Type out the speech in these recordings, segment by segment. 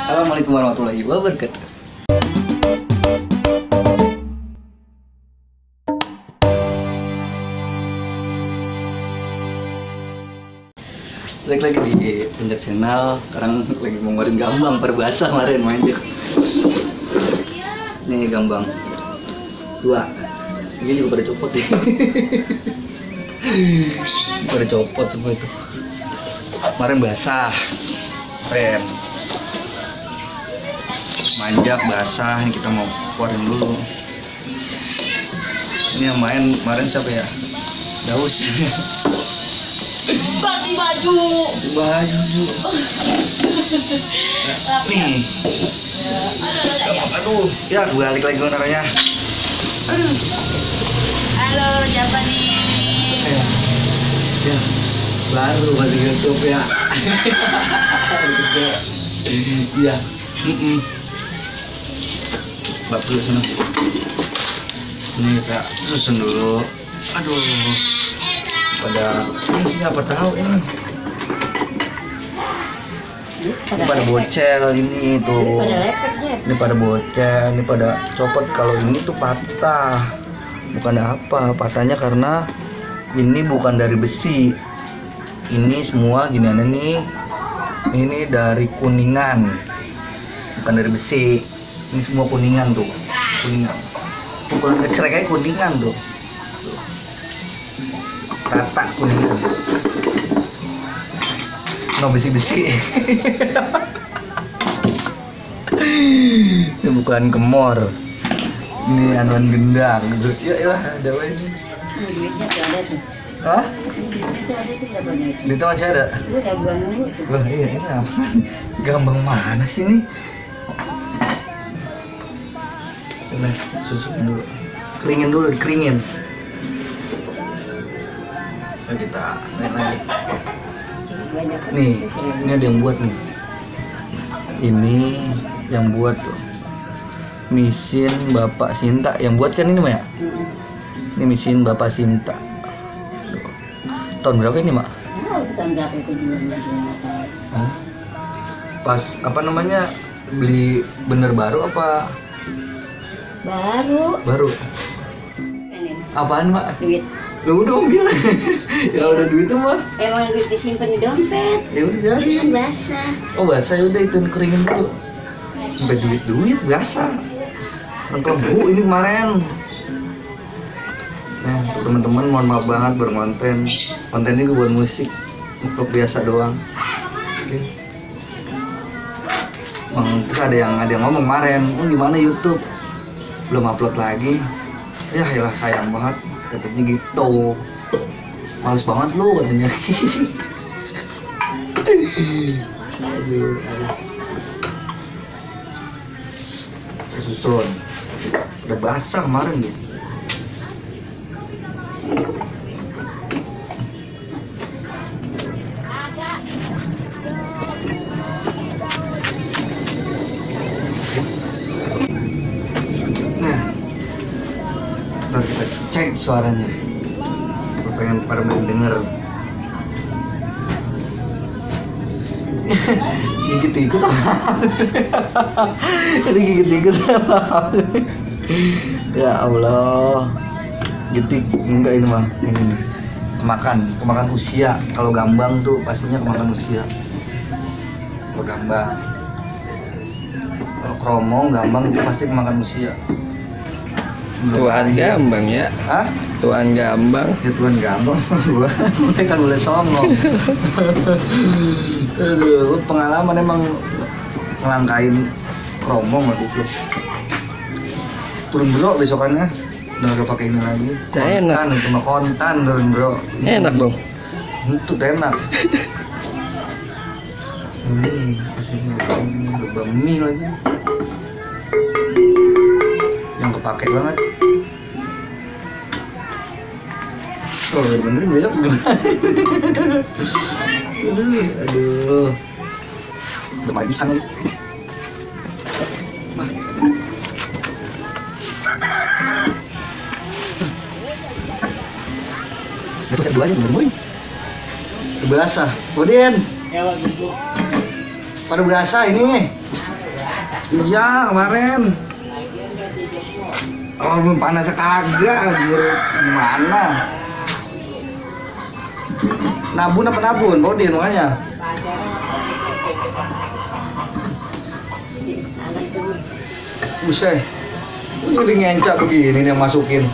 Assalamualaikum warahmatullahi wabarakatuh. Balik lagi di Pencet Channel. Sekarang lagi mau ngeluarin gambang perbahasa kemarin main dia. Nih gambang dua. Ini juga pada copot ya. Pada copot semua itu. Kemarin basah. Keren. Manjak basah, ini kita mau keluarin dulu. Ini yang main kemarin siapa ya? Daus. Ganti baju. Baju. Nih. Aduh, ya balik lagi naranya. Aduh. Halo, siapa nih? Ya, baru masih YouTube ya. Iya. Bab dulu sana. Ini kita susun dulu. Aduh. Pada ini siapa tahu ini. Ini pada bocel ini tuh. Ini pada bocel, ini pada copot. Kalau ini tuh patah. Bukan apa, patahnya karena ini bukan dari besi. Ini semua gini ada nih. Ini dari kuningan. Bukan dari besi. Ini semua kuningan tuh. Kuningan. Pukulan kecerek kayak kuningan tuh. Rata kuningan. Nggak besi-besi. Ini bukan kemor. Ini anuan gendang gitu. Ya ilah ada apa ini? Duitnya tuh ada tuh. Hah? Duitnya ada tuh siapa nih? Duitnya masih ada? Lu udah buang dulu tuh. Wah iya ini apa? Gambang mana sih ini? Ini susun dulu. Keringin dulu, dikeringin. Nah, kita main lagi. Nih, ini ada yang buat nih. Ini yang buat tuh. Mesin Bapak Sinta yang buat kan ini Mak ya? Ini mesin Bapak Sinta. Tahun berapa ini Mak? Tahun berapa itu juga? Pas apa namanya beli bener baru apa? Baru. Apaan Mak? Duit. Lu udah bilang. Ya udah duit tuh mah. Emang duit disimpan di dompet. Ya udah biarin. Kan basah. Oh basah ya udah itu keringin dulu. Sampai duit basah. Nengklebu ini kemarin. Nah, untuk teman-teman mohon maaf banget berkonten. Konten ini gue buat musik, vlog biasa doang. Oke. Terus ada yang ngomong kemarin, oh gimana YouTube belum upload lagi? Ya elah sayang banget, katanya gitu. Males banget lu katanya. Aduh. Susun. Udah basah kemarin nih. Nah, ntar kita cek suaranya. Gue pengen pada mendenger. Gigit ikut ini gigit ikut ya Allah gitik enggak ini mah ini kemakan usia. Kalau gambang tuh pastinya kemakan usia. Kalau gambang, kalau kromong gambang itu pasti kemakan usia. Tuan gambang ya? Hah? Tuan gambang? Ya tuan gambang gua kan boleh songong. Aduh, pengalaman emang ngelangkain kromong lah gitu. Turun bro besokannya udah gak pakai ini lagi. Enak. Cuma kontan turun bro. Enak dong. Itu enak. Ini ada mie lagi. Yang kepake banget. Oh bener besok gimana? Aduh. Udah mati sana. Itu ada dua aja bener-bener. Berasa, Udin. Pada berasa ini. Iya kemarin. Oh belum panasnya kagak anjir. Gimana? Nabun apa nabun? Bodin makanya. Buset. Ini udah ngencak begini nih yang masukin.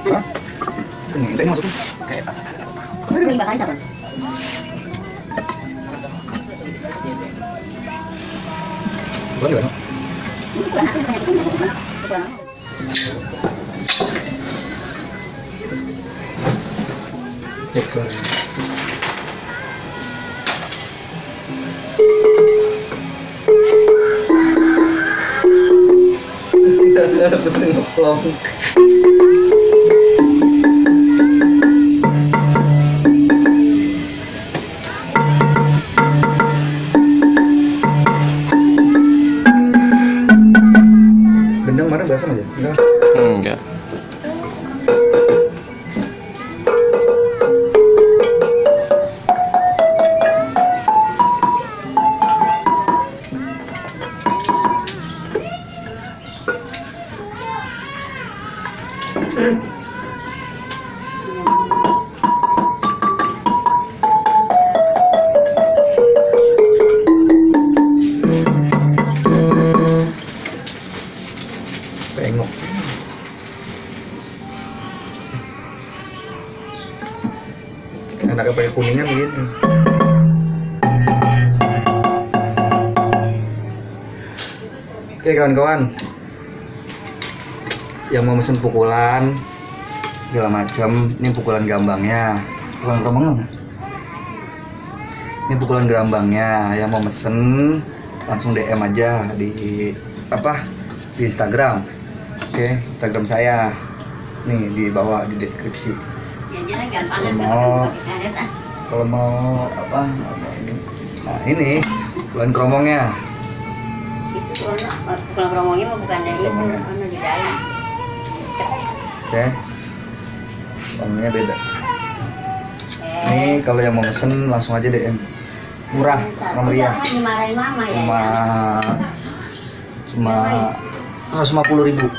Hah? Ngencak masukin. Kayak Ini bakal apa? bukan gak? Betul ngeplong. Gendang mana biasa aja? Enggak. Pengok. Anaknya pakai kuningan gitu. Oke kawan-kawan, yang mau mesen pukulan segala macam, ini pukulan gambangnya, pukulan gambangnya mana? Ini pukulan gerambangnya, yang mau mesen langsung DM aja di apa di Instagram. Oke, Instagram saya nih di bawah di deskripsi. Kalau mau apa ini? Nah ini pukulan keromongnya. Itu pukulan keromongnya mah bukan dari itu, Keromongnya. di dalam. Oke, warnanya beda. Nih kalau yang mau mesen langsung aja DM. Murah, meriah. Jangan dimarahin mama ya. Cuma 150.000.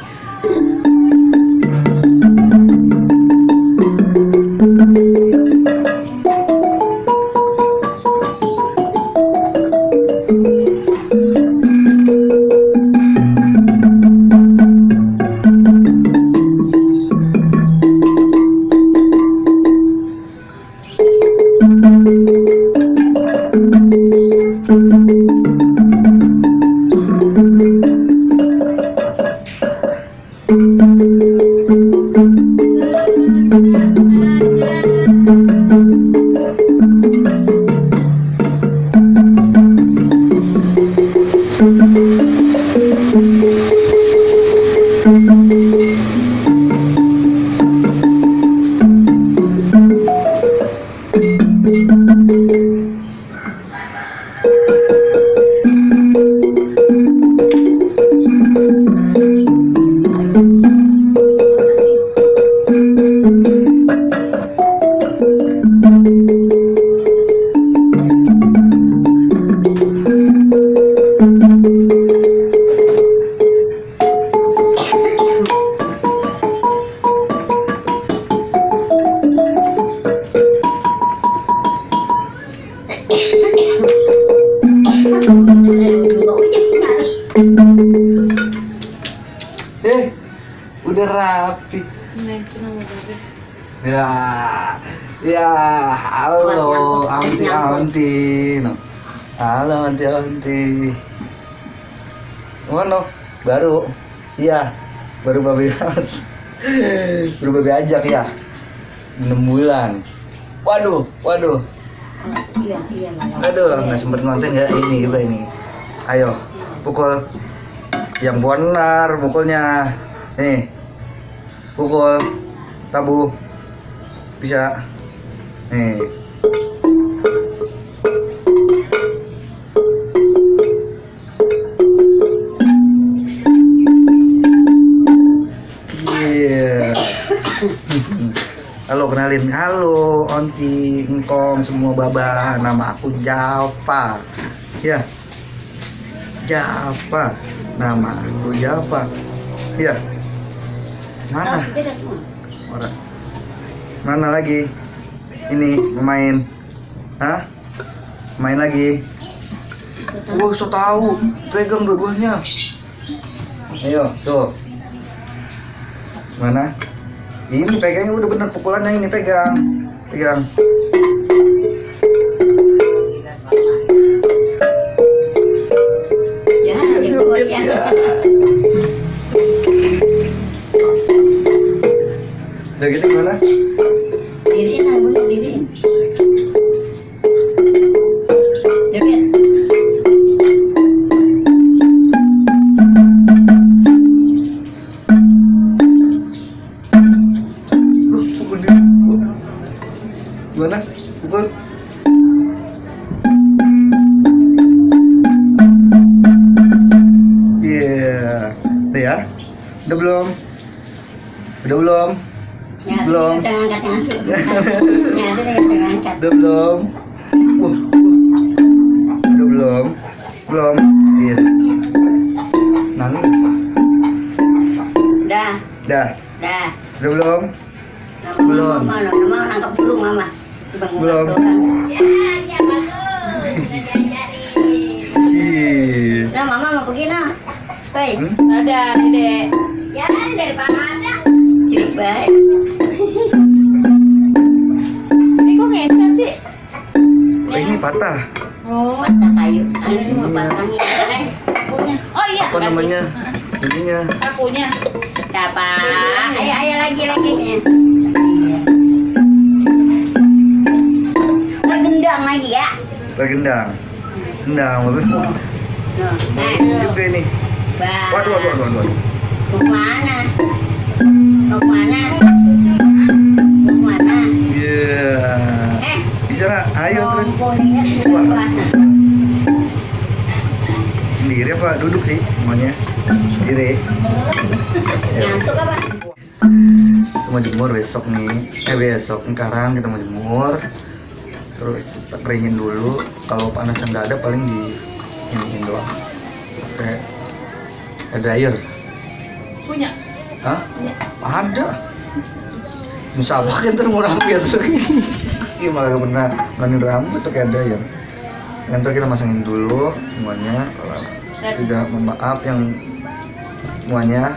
Udah rapi. Ya, ya, halo, anti. No. Halo, anti. Mana? Baru. Iya, baru babi. Baru babi ajak ya. 6 bulan. Waduh. Iya. Aduh, nggak sempet ngonten ya ini juga ini. Ayo, pukul yang benar mukulnya. Nih, pukul tabu bisa. Nih. Iya. Halo, kenalin. Halo, Onti, Engkong, semua baba. Nama aku Java. Ya. Java. Nama aku Java. Ya. Mana? Orang. Mana lagi? Ini main. Hah? Main lagi. Wah, so tahu. Pegang dua-duanya. Ayo, tuh. Mana? Ini pegangnya udah bener pukulannya, ini pegang. Pegang. Ya, digoyang. Udah gitu gimana? Diriin lah, bunuh diriin. Joget. Pukul dia. Gimana? Pukul. Iya. Udah ya? Udah belum? Udah belum? Ya, Belum. jangan angkat yang asli. Ya, itu jangan angkat. Udah belum? Udah belum? Belum? Iya. Nangis. Dah, Dah. dah. Udah belum? Belum. Mama nangkap dulu mama. Belum. Ih. Nah, mama mau pergi nah. Baik. Ada, Dek. Ya, dari mana ada? Cik baik. Ini kok ngeca sih? Oh, ini patah. Oh, Mata kayu. Ini mau pasangin. pakunya. Oh iya. Apa namanya? Ininya. Pakunya. Apa? Ayo lagi. Gendang lagi ya. Gendang. Gendang. Nah, Juga ini. Waduh. Mau mana? Mau mana? Iya. Bisa nggak? Ayo terus. Sendiri apa duduk sih semuanya? Sendiri. Ngantuk apa? Kita mau jemur besok nih. Besok sekarang kita mau jemur. Terus kita keringin dulu. Kalau panasnya nggak ada paling di iniin doang. Pakai hair dryer. Punya. Hah? Ada. Bisa pakai ntar mau rapiat. Iya malah gak pernah mainin rambut pakai hair dryer. Nanti kita masangin dulu semuanya. Tidak maaf yang semuanya.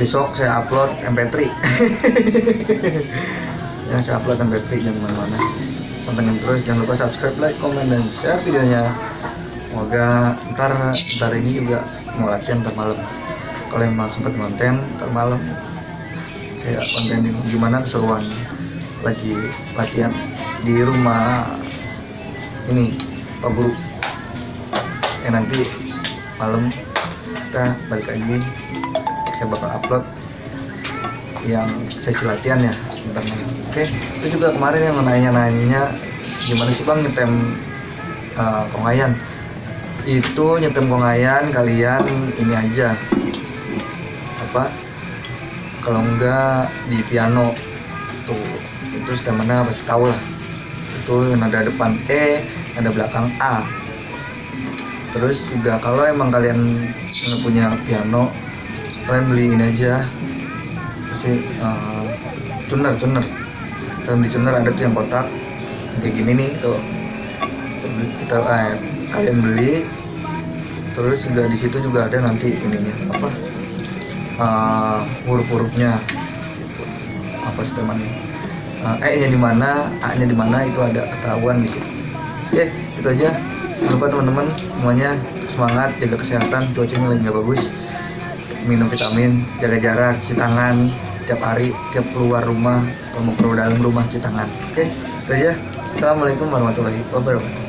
Besok saya upload MP3. Yang saya upload MP3 jangan kemana-mana. Pantengin terus, jangan lupa subscribe, like, komen, dan share videonya. Semoga ntar ini juga mau latihan ntar malam. Kalau emang sempat konten ntar malam saya kontenin gimana keseruan lagi latihan di rumah ini Pak Guru. Nanti malam kita balik lagi, saya bakal upload yang sesi latihan ya bentar malam. Oke, itu juga kemarin yang nanya gimana sih Bang nyetem kongayan. Itu nyetem kongayan kalian ini aja apa, kalau enggak di piano tuh, itu stemanya pasti tahu lah, itu nada depan E, nada belakang A. Terus juga kalau emang kalian nggak punya piano, kalian beli ini aja pasti tuner. Kalian beli tuner, ada tuh yang kotak kayak gini nih tuh, kita kalian beli. Terus juga di situ juga ada nanti ininya apa, huruf-hurufnya apa setemannya, E-nya di mana, A-nya di mana, itu ada ketahuan di situ. Oke, itu aja. Jangan lupa teman-teman semuanya semangat, jaga kesehatan, cuacanya lagi nggak bagus, minum vitamin, jaga jarak, cuci tangan tiap hari, tiap keluar rumah, kalau mau keluar dalam rumah cuci tangan. Oke, itu aja. Assalamualaikum warahmatullahi wabarakatuh.